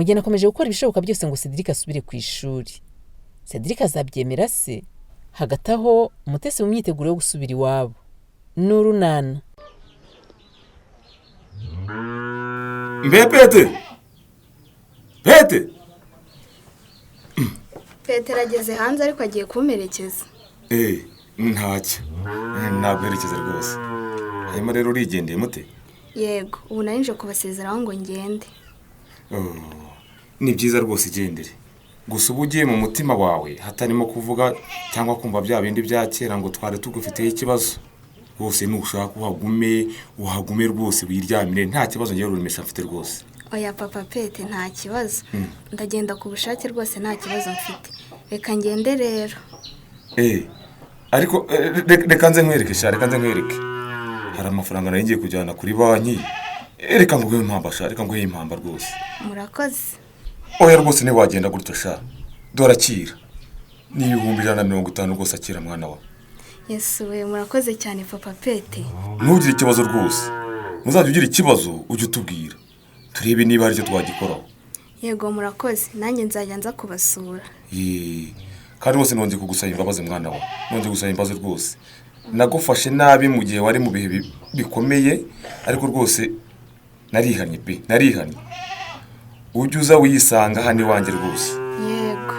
Mugeni akomeje gukora ibishoboka byose ngo Cedric asubire ku ishuri. Cedric azabyemera se? Hagati aho Mutesi mu myiteguro yo gusubira iwabo. Ni urunana. Mbe Pete, Pete! Petero ageze hanze ariko agiye kumperekeza. Eh, ntacyo naguherekeza rwose. Hanyuma rero urigendeye mute? Yego, ubu nari nje kubasezeraho ngo ngende. Oh, ni byiza rwose, igendere. Gusa uba ugiye mu mutima wawe hatarimo kuvuga cyangwa kumva bya bindi bya kera ngo twari tugufiteho ikibazo. Rwose nushaka uhagume, uhagume rwose, wiryamire, nta kibazo. Ngewe ruremesha mfite rwose. Oya papa Pete, nta kibazo, ndagenda ku bushake rwose, nta kibazo mfite. Reka ngende rero. Eh, ariko reka nze nkwereke sha, reka nze nkwereke. Hari amafaranga nari ngiye kujyana kuri banki. Reka nguhe impamba sha, reka nguhe impamba rwose. Murakoze. Oya rwose, ntiwagenda gutyo sha. Dore akira, ni 150,000 rwose. Akira mwana wa. Yesu we, murakoze cyane papa Pete. Ntugire ikibazo rwose. Ntuzajya ugira ikibazo, ujye utubwira turebe niba hari icyo twagikoraho. Yego, murakoze, nanjye nzajya nza kubasura. Yee, kandi rwose nongeye kugusaba imbabazi mwana wa, nongeye gusaba imbabazi rwose. Nagufashe nabi mu gihe wari mu bihe bikomeye, ariko rwose narihannye pe, narihannye. Ujye uza wisanga hano iwanjye rwose. Yego.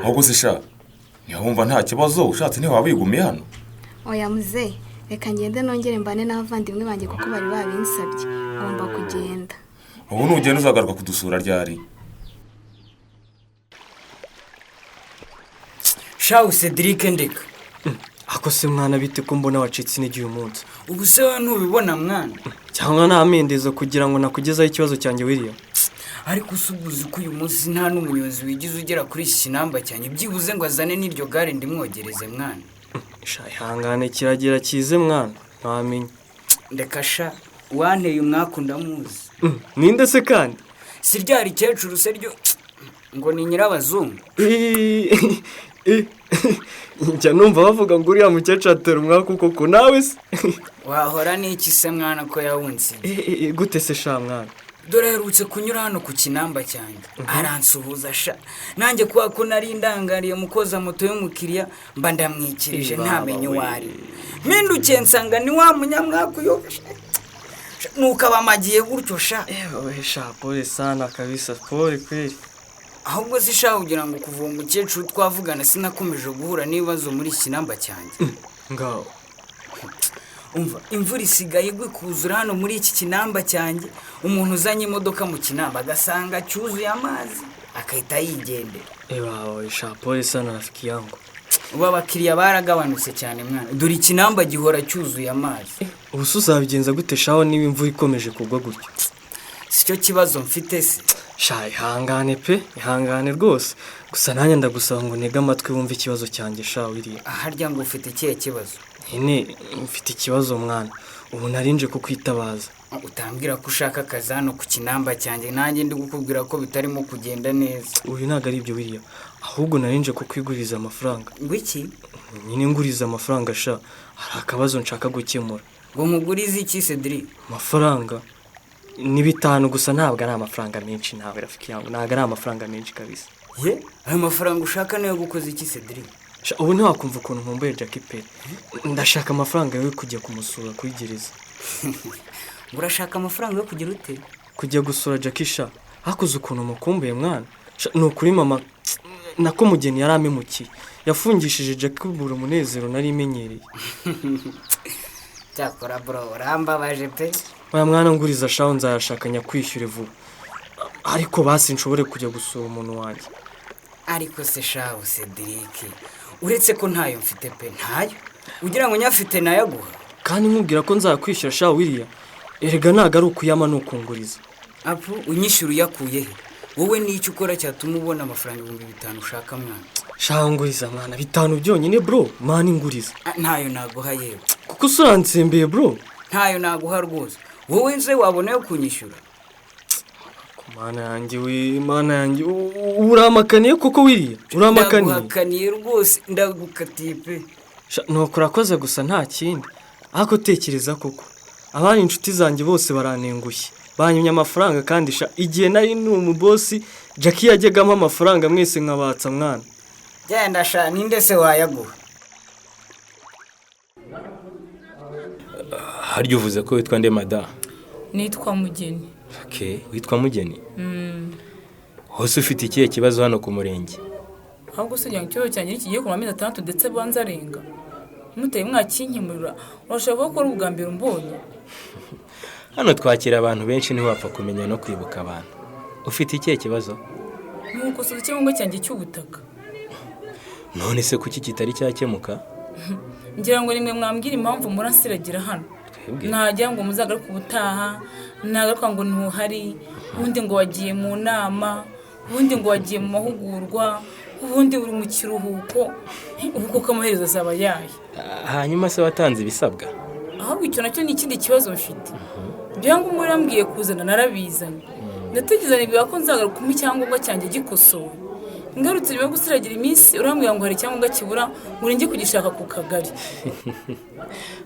Ahubwo se sha, ntiwumva nta kibazo, ushatse ntiwaba wigumiye hano? Oya muze, reka ngende nongere mbane n'abavandimwe banjye kuko bari babinsabye. Ngomba kugenda. Ubu nugenda uzagaruka kudusura ryari? Shawu Cedric, ndeka. Ako se mwana, bite ko mbona wacitse intege uyu munsi? Ubu se wowe ntubibona mwana? Cyangwa ntamendezo kugira ngo nakugezaho ikibazo cyanjye, William? Ariko usubuze ko uyu munsi nta n'umuyobozi wigize ugera kuri iki kinamba cyanjye, byibuze ngo azane n'iryo gare ndimwogereze mwana. Sha, ihangane, kiragera kize mwana, ntwamenya. Ndeka sha, uwanteye umwaku ndamuzi. Ninde se kandi? Si rya rikecuru se ryo ngo ni nyirabazungu? Njya numva bavuga ngo uriya mukecuru atera umwaku koko, nawe se? Wahora n'iki se mwana ko yawunsize? Gute se sha mwana? Dore aherutse kunyura hano ku kinamba cyanjye aransuhuza sha, nanjye kubera ko nari ndangariye mu koza moto y'umukiriya mba ndamwikirije. Baba Ntamenye uwo we. ari we. Mpindukiye nsanga ni wa munyamwaku yo, nuko abamagiye gutyo sha. Ewe sha, pole sana kabisa, pole kweli. Ahubwo se sha, kugira ngo kuva uwo mukecuru twavugana sinakomeje guhura n'ibibazo muri iki kinamba cyanjye. Ngaho. Umva, imvura isigaye igwa ikuzura hano muri iki kinamba cyanjye, umuntu uzanye imodoka mu kinamba agasanga cyuzuye amazi agahita yigendera. Ewa sha, pole sana rafiki yangu. Ubu abakiriya baragabanutse cyane mwana, dore ikinamba gihora cyuzuye amazi. Ubu se uzabigenza gute shaho niba imvura ikomeje kugwa gutyo? Si cyo kibazo mfite se? Sha, ihangane pe, ihangane rwose. Gusa nanjye ndagusaba ngo ntege amatwi wumve ikibazo cyanjye sha William. Harya ngo ufite ikihe kibazo? Nyine mfite ikibazo mwana, ubu narinje kukwitabaza. Utambwira ko ushaka akazi hano ku kinamba cyanjye, nanjye ndi kukubwira ko bitarimo kugenda neza. Uyu ntabwo ari ibyo William, ahubwo narinje kukwiguriza amafaranga. Ngo iki? Nyine nguriza amafaranga sha, hari akabazo nshaka gukemura. Ngo nkugurize iki, Cedric? Amafaranga ni 5 gusa, ntabwo ari amafaranga menshi nawe rafiki yangu, ntabwo ari amafaranga menshi kabisa. Ye, ayo mafaranga ushaka niyo gukoza iki, Cedric? Sha, ubu ntiwakumva ukuntu nkumbuye Jackie pe. Ndashaka amafaranga yo kujya kumusura kuri gereza. Ngo urashaka amafaranga yo kugira ute? Kujya gusura Jackie sha, hakuze ukuntu mukumbuye mwana. Sha, ni ukuri mama nako mugeni yarampemukiye, yafungishije Jackie buri umunezero nari imenyereye. Cyakora bro, urambabaje pe. Oya mwana, nguriza shaho, nzayashaka nyakwishyure vuba, ariko basi nshobore kujya gusura umuntu wanjye. Ariko se shahu Cedric, uretse ko ntayo mfite pe, ntayo. Ugira ngo nyafite nayaguha? Kandi nkubwira ko nzakwishyura sha William, erega ntabwo ari ukuyama, ni ukunguriza. Apu, unyishyura uyakuye he? Wowe n'icyo ukora cyatuma ubona amafaranga 5000 ushaka mwana? Shaho nguriza mwana, 5 byonyine bro, mani nguriza. Ah, ntayo naguha yewe. Kuko urantsembeye bro. Ntayo naguha rwose. Wowe nze wabona yo kunyishyura? Ku mana yanjye we, mana yanjye, uramakaniye koko William, uramakaniye. Ndaguhakaniye rwose, ndagukatiye pe. Nuko urakoze gusa, nta kindi. Ariko tekereza koko, abari inshuti zanjye bose barantengushye, banyimye amafaranga kandi sha igihe nari ni umubosi Jackie yajyagamo amafaranga mwese nkabatsa mwana. Genda sha, ninde se wayaguha? Harya uvuze ko witwa nde mada? Nitwa Mugeni. Okay, witwa Mugeni? Hose ufite ikihe kibazo hano ku murenge? Ahubwo se ugira ngo ikibazo cyanjye kigiye kumara amezi 6 ndetse banza arenga. Mutari mwakinkemurira, urashaka ko ari ubwa mbere umbonye? Hano twakira abantu benshi ntiwapfa kumenya no kwibuka abantu. Ufite ikihe kibazo? Ni ugukosoza icyangombwa cyanjye cy'ubutaka. None se kuki kitari cyakemuka? Ngira ngo nimwe mwambwira impamvu murasiragira hano. Ntajya ngo muzagaruke ubutaha, nagaruka ngo ntuhari, ubundi ngo wagiye mu nama, ubundi ngo wagiye mu mahugurwa, ubundi uri mu kiruhuko, ubu kuko amaherezo azaba yahe. Hanyuma se watanze ibisabwa? Ahubwo icyo nacyo ni ikindi kibazo mfite. Ibyangombwa urambwiye kuzana narabizanye. Ndategereza nibwira ko nzagaruka umpa icyangombwa cyanjye gikosowe. Ngarutse nyuma yo gusiragira iminsi urambwira ngo hari icyangombwa kibura ngo njye kugishaka ku kagari.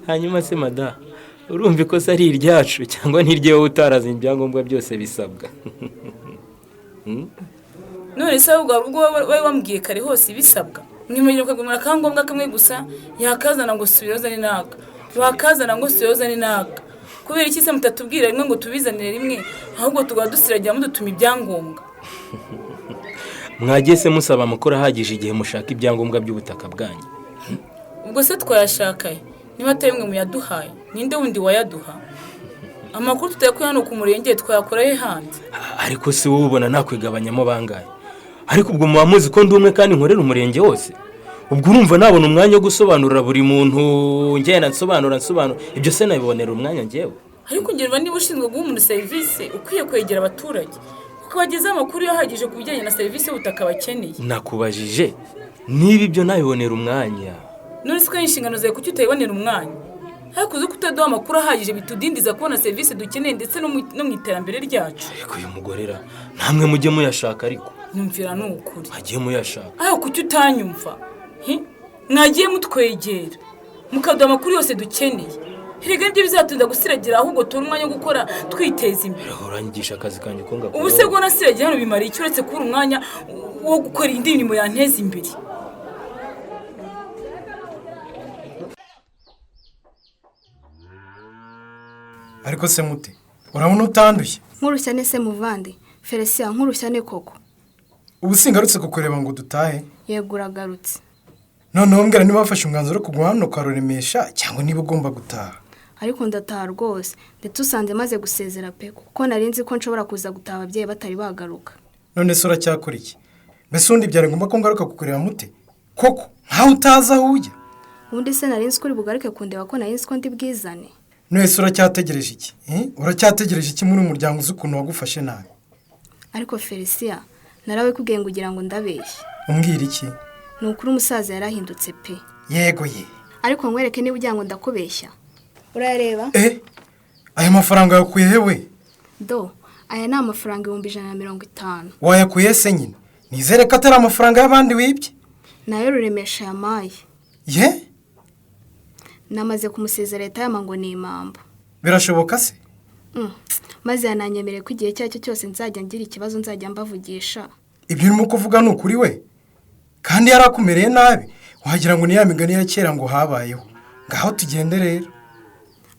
Hanyuma se mada, urumva ikosa ari iryacu cyangwa nirye wowe utarazanye ibyangombwa byose bisabwa? None se ahubwo ubwo wari wambwiye kare hose ibisabwa, mwimagirwa kugumira akangombwa kamwe gusa, yakazana ngo subira ni naka, wakazana ngo subira ni naka. Kubera iki se mutatubwira rimwe ngo tubizanire rimwe, ahubwo tugwa dusiragira mudutuma ibyangombwa? Mwagiye se musaba amakuru ahagije igihe mushaka ibyangombwa by'ubutaka bwanyu? Ubwo se twayashakaye niba atari mwe muyaduhaye, ninde wundi wayaduha? Amakuru tutayakuye hano ku murenge twayakora he handi? Ariko si wowe ubona nakwigabanyamo bangahe? Ariko ubwo muba muzi ko ndi umwe kandi nkorera umurenge wose. Ubwo urumva nabona umwanya wo gusobanurira buri muntu, ngenda nsobanura ibyo se nabibonera umwanya njyewe? Ariko ngerwa niba ushinzwe guha umuntu serivisi ukwiye kwegera abaturage ukabageza amakuru yahagije ku bijyanye na serivisi y'ubutaka bakeneye. Nakubajije niba ibyo nabibonera umwanya. None se ko inshingano zawe kuki utayibonera umwanya? Ariko uzi ko utaduha amakuru ahagije bitudindiza kubona serivisi dukeneye ndetse no mu iterambere ryacu. Ariko uyu mugorera namwe mujye muyashaka. Ariko nyumvira ni ukuri mwagiye muyashaka. Ariko kuki utanyumva? Mwagiye mutwegera mukaduha amakuru yose dukeneye. Erega nibyo bizatinda gusiragira, ahubwo tubona umwanya wo gukora twiteza imbere. Uranyigisha akazi kanjye ko ngakora. Ubu se bwo nasiragira hano bimara iki uretse kubura umwanya wo gukora indi mirimo yanteza imbere? Ariko se mute, urabona utanduye? Nkurushya ne se muvandi, Felicien nkurushya ne koko. Ubu singarutse kukureba ngo dutahe? Yego uragarutse. Noneho mbwira niba wafashe umwanzuro wo kuguma hano kwa Ruremesha cyangwa niba ugomba gutaha. Ariko ndataha rwose, ndetse usanze maze gusezera pe, kuko nari nzi ko nshobora kuza gutaha ababyeyi batari bagaruka. None se uracyakora iki? Mbese ubundi byari ngombwa ko ngaruka kukureba mute? Koko nkaho utazi aho ujya? Ubundi se nari nzi ko uri bugaruke kundeba ko nari nzi ko ndi bwizane. None se uracyategereje iki? Uracyategereje iki muri umuryango uzi ukuntu wagufashe nabi? Ariko Felicien, narawe kubwiye ngo ugira ngo ndabeshye. Umbwira iki? Ni ukuri umusaza yarahindutse pe. Yego ye. Ariko nkwereke niba ugira ngo ndakubeshya. Urayareba? Aya mafaranga yakuye he we? Do, aya ni amafaranga 150,000. Wayakuye se nyine? Nizere ko atari amafaranga y'abandi wibye. Nayo Ruremesha yamaye. Ye? Namaze kumusezera leta yama ngo ni impambo. Birashoboka se? Maze yananyemereye ko igihe cyacyo cyose nzajya ngira ikibazo nzajya mbavugisha. Ibyo urimo kuvuga ni ukuri we? Kandi yarakumereye nabi, wagira ngo ni ya migani ya kera ngo habayeho. Ngaho tugende rero.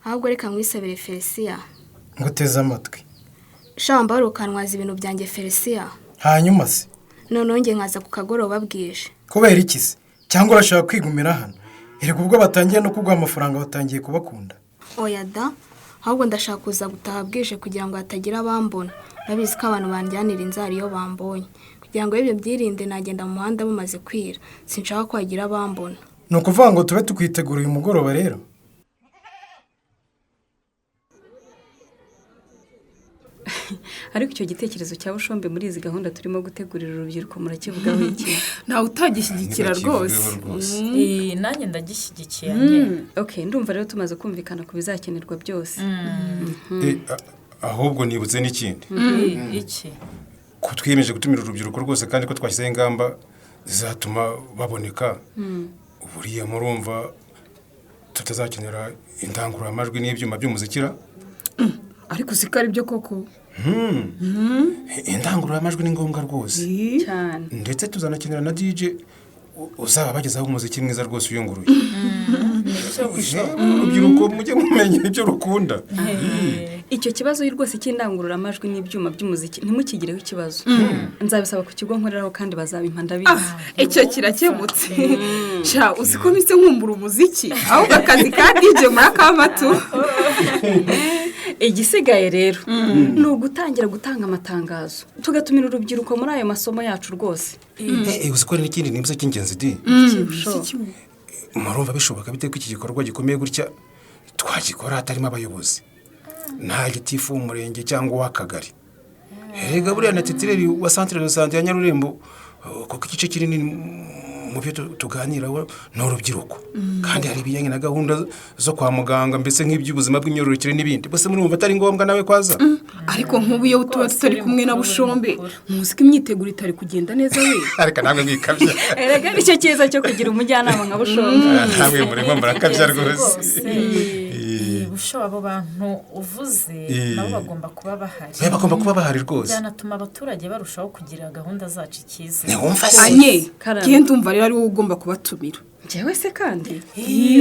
Ahubwo reka mwisabire Felicien. Nguteze amatwi. Shamba urukanwaza ibintu byanjye Felicien. Hanyuma se? Noneho nge nkaza ku kagoroba bwije. Kubera iki se? Cyangwa urashaka kwigumira hano? Erega ubwo batangiye no kuguha amafaranga batangiye kubakunda. Oya da, ahubwo ndashaka kuza gutaha bwije kugira ngo hatagira abambona. Urabizi ko abantu banjyanira inzara iyo bambonye. Kugira ngo ibyo byirinde nagenda mu muhanda bumaze kwira. Sinshaka ko hagira abambona. Ni ukuvuga ngo tube tukwitegura uyu mugoroba rero. Ariko icyo gitekerezo cya Bushombe muri izi gahunda turimo gutegurira urubyiruko murakivugaho iki? Ntawe utagishyigikira rwose. Nanjye ndagishyigikiye. Okay, ndumva rero tumaze kumvikana ku bizakenerwa byose. Ahubwo nibutse n'ikindi. Iki? Ko twiyemeje gutumira urubyiruko rwose kandi ko twashyizeho ingamba zizatuma baboneka. Buriya murumva tutazakenera indangururamajwi n'ibyuma by'umuzikira? Ariko siko ari byo koko. Indangururamajwi ni ngombwa rwose. Cyane. Ndetse tuzanakenera na DJ uzaba bagezaho umuziki mwiza rwose uyunguruye. Urubyiruko mujye mumenya ibyo rukunda. Icyo kibazo rwose cy'indangururamajwi n'ibyuma by'umuziki ntimukigireho ikibazo. Nzabisaba ku kigo nkoreraho kandi bazabimpa, ndabizi. Icyo kirakemutse. Sha, uzi ko mpise nkumbura umuziki, ahubwo akazi ka DJ murakamatu. Igisigaye rero ni ugutangira gutanga amatangazo, tugatumira urubyiruko muri ayo masomo yacu rwose. Uzi ko hari n'ikindi nibutse cy'ingenzi di? Murumva bishoboka bite ko iki gikorwa gikomeye gutya twagikora hatarimo abayobozi, nta gitifu w'umurenge cyangwa uw'akagari? Erega buriya na titulaire wa centre de santé ya Nyarurembo, kuko igice kinini mu byo tuganiraho ni urubyiruko, kandi hari ibijyanye na gahunda zo kwa muganga, mbese nk'iby'ubuzima bw'imyororokere n'ibindi. Bose murumva atari ngombwa nawe kwaza? Ariko nk'ubu iyo tuba tutari kumwe na Bushombe, muzi ko imyiteguro itari kugenda neza we. Ariko namwe mwikabya. Erega nicyo cyiza cyo kugira umujyanama nka Bushombe. Namwe murimo murakabya rwose. Busho, abo bantu uvuze nabo bagomba kuba bahari. Bagomba kuba bahari rwose. Byanatuma abaturage barushaho kugira gahunda zacu icyizere. Ntiwumva se? Anye, genda, umva rero, ari wowe ugomba kubatumira. Njyewe se kandi?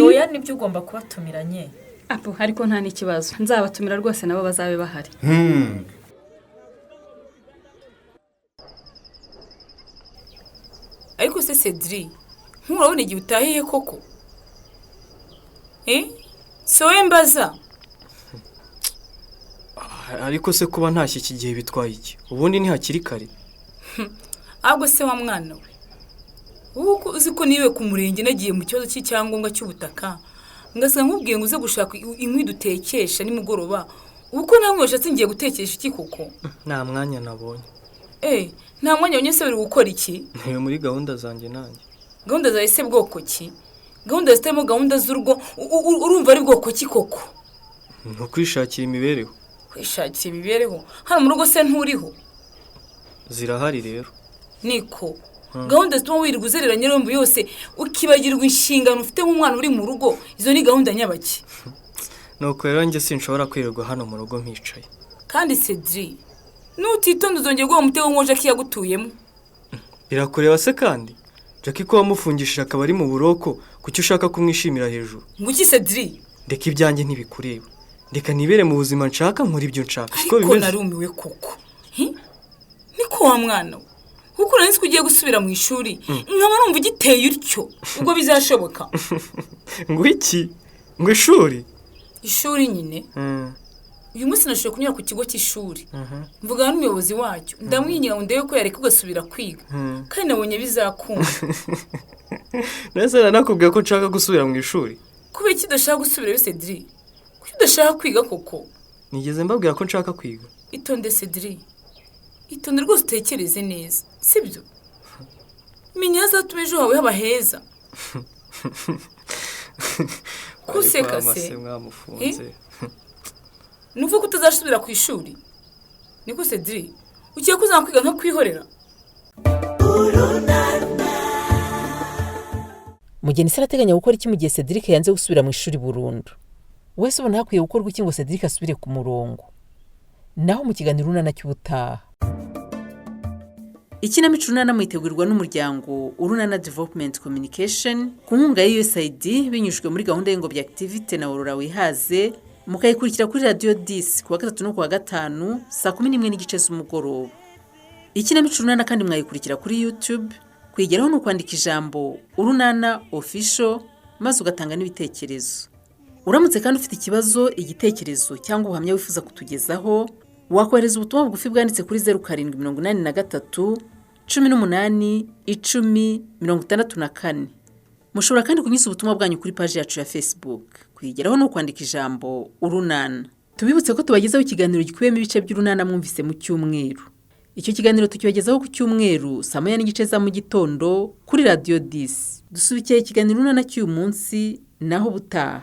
Oya, nibyo, ugomba kubatumira nye. Apo, ariko nta n'ikibazo, nzabatumira rwose, nabo bazabe bahari. Ariko se Cedric, nturabona igihe utahiye koko? Eh, si wowe mbaza. Ariko se kuba ntashye iki gihe bitwaye iki? Ubundi ntihakiri kare? Ahubwo se wa mwana we, wowe uko uzi ko niwe ku murenge nagiye mu kibazo cy'icyangombwa cy'ubutaka, ngasiga nkubwiye ngo uze gushaka inkwi dutekesha nimugoroba, ubu ko nta nkwi washatse ngiye gutekesha iki koko? Nta mwanya nabonye. Eh, nta mwanya wabonye se, uri gukora iki? Ntuye muri gahunda zanjye nanjye. Gahunda zawe se bwoko ki? Gahunda zitarimo gahunda z'urugo, urumva ari bwoko ki koko? Ni ukwishakira imibereho. Kwishakira imibereho hano mu rugo se nturiho? Zirahari rero. Niko, gahunda zituma wirirwa uzerera Nyarurembo yose ukibagirwa inshingano ufite nk'umwana uri mu rugo, izo ni gahunda nyabaki? Nuko rero njye sinshobora kwirirwa hano mu rugo mpicaye. Kandi Cedric, nutitonda uzongera guha umutego nk'uwo Jackie yagutuyemo. Birakureba se kandi? Jackie ko wamufungishije akaba ari mu buroko, kuki ushaka kumwishimira hejuru? Ngo iki, Cedric? Ndeka, ibyanjye ntibikureba. Ndeka nibere mu buzima nshaka, nkora ibyo nshaka, siko Ariko bimeze? narumiwe koko. Hi? Niko wa mwana we, kuko nari nzi ko ugiye gusubira mu ishuri, nkaba numva ugiteye utyo, ubwo bizashoboka? Ngo iki? Ngo ishuri? Ishuri nyine. Uyu munsi nashoboye kunyura ku kigo cy'ishuri, mvugana n'umuyobozi wacyo, ndamwinginga ngo ndebe ko yareka ugasubira kwiga, kandi nabonye bizakunda. Nese nanakubwiye ko nshaka gusubira mu ishuri? Kubera iki udashaka gusubirayo, Cedric? Kuki udashaka kwiga koko? Nigeze mbabwira ko nshaka kwiga? Itonde Cedric, itonde rwose, utekereze neza, sibyo? Menya hazatuma ejo hawe haba heza. Kuseka Ariko se? amase mwamufunze. Ni ukuvuga ko utazasubira ku ishuri? Niko Cedric, ugiye kuzakwiga nka kwihorera? Mugeni se arateganya gukora iki mu gihe Cedric yanze gusubira mu ishuri burundu? Wese ubona hakwiye gukorwa iki ngo Cedric asubire ku murongo? Naho mu kiganiro Urunana cy'ubutaha. Ikinamico Urunana mwitegurirwa n'umuryango Urunana Development Communication ku nkunga ya USAID binyujijwe muri gahunda y'Ingobyi Activity na Aurora Wihaze, mukayikurikira kuri Radiyo 10 ku wa gatatu no ku wa gatanu saa 11:30 z'umugoroba. Ikinamico Urunana kandi mwayikurikira kuri YouTube. Kuyigeraho ni ukwandika ijambo Urunana Official maze ugatanga n'ibitekerezo. Uramutse kandi ufite ikibazo, igitekerezo cyangwa ubuhamya wifuza kutugezaho, wakohereza ubutumwa bugufi bwanditse kuri 0783 18 10 64. Mushobora kandi kunyuza ubutumwa bwanyu kuri paji yacu ya Facebook. Kuyigeraho ni ukwandika ijambo Urunana. Tubibutse ko tubagezaho ikiganiro gikubiyemo ibice by'Urunana mwumvise mu cyumweru. Icyo kiganiro tukibagezaho ku cyumweru saa 1:30 za mu gitondo kuri Radiyo 10. Dusubikiye ikiganiro Urunana cy'uyu munsi, naho ubutaha.